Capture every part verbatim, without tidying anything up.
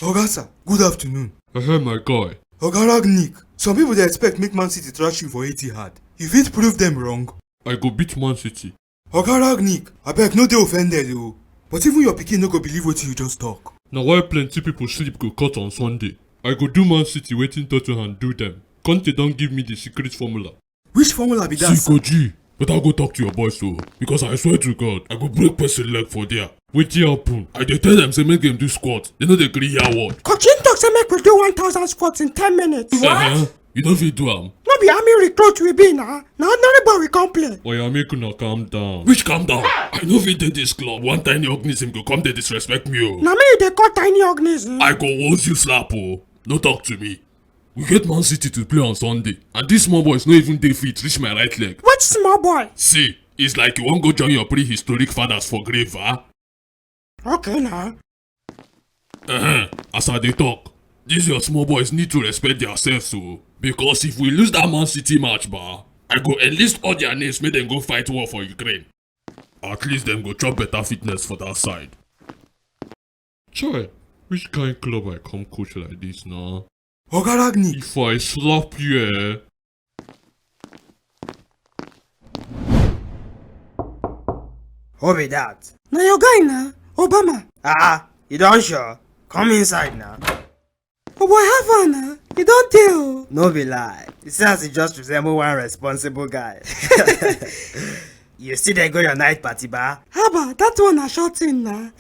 Oga sir, good afternoon. Ehe, my guy. Oga Ragnick, some people dey expect make Man City trash you for Etihad. You fit prove them wrong? I go beat Man City. Oga Ragnick, abeg no dey offended o. But even your pikin no go believe wetin you just talk. Na why plenty people sleep go cut on Sunday. I go do Man City wetin Tottenham do them. Conte don give me the secret formula. Which formula be that, sir? Sikoji, better go talk to your boys o, because I swear to God, I go break person leg for there. Wetin happen? I dey tell them say make dem do squat. They no dey gree hear word. Coach Im talk say make we do one thousand squats in ten minutes. Uh-huh. You no fit do am. No be army recruit we be na. Na ordinary boy we come play. Oya, make una calm down. Which calm down? I no fit dey this club. One tiny organism go come dey disrespect me o. Na me you dey call tiny organism. I go woz you slap o. No talk to me. We get Man City to play on Sunday, and these small boys no even dey fit reach my right leg. Which small boy? See, it's like you wan go join your prehistoric fathers for grave, ah? Okay na. Uh-huh. As I dey talk, these your small boys need to respect themselves o, because if we lose that Man City match, ba, I go enlist all their names make dem go fight war for Ukraine. At least dem go chop better fitness for that side. Choi, which kind club I come coach like this na? Oga Ragnick, If I slap you, eh? Who be that? Na your guy na, Obama. Ah, you don sure? Come inside now. Oh boy, how far na? You don tey o. No be lie. You see as you just resemble one responsible guy. You still dey go your night party, ba? Haba, that one na short thing na.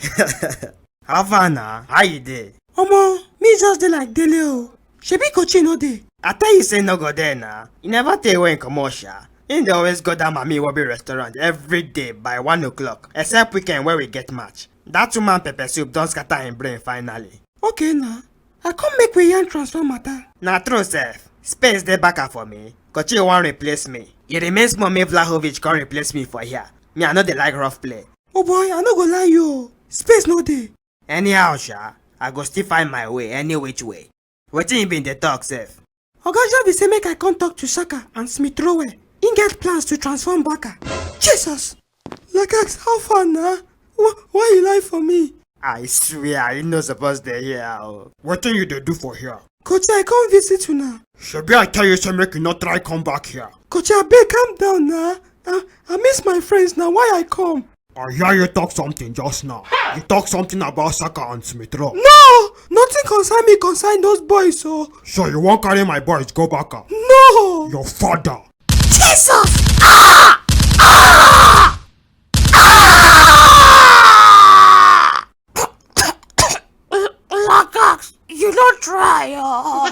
How far na? How you dey? Omo, me just dey like Dele o. Shebi Coach Im no dey? I tell you say no go there na. You never tell when comot sha. Im dey always go that Mami Iwobi restaurant every day by one o'clock, except weekend when we get match. That woman pepper soup don scatter im brain finally. Okay na. I come make we yarn transfer matter. Na true sef. Space dey baka for me. Coach Im wan replace me. E remain small make Vlahovic come replace me for here. Me, I no dey like rough play. Oh boy, I no go lie you o. Space no dey. Anyhow sha, I go still find my way any which way. Wetin you been dey talk sef? Oga Xavi say make I come talk to Saka and Smith Rowe. Im get plans to transform Barca. Jesus! Lakax, how far na? Wh- why you lie for me? I swear, you no suppose dey here o. Wetin you dey do for here? Coach, I come visit una. Shebi I tell you say make you no try come back here. Coach, abeg calm down na. I, I miss my friends na why I come. I hear you talk something just now. You talk something about Saka and Smith Rowe. No! Nothing concern me concern those boys o. So you wan carry my boys go Barca? No! Your father. Jesus! Ah! Ah! Ah! Lakax, you no try o.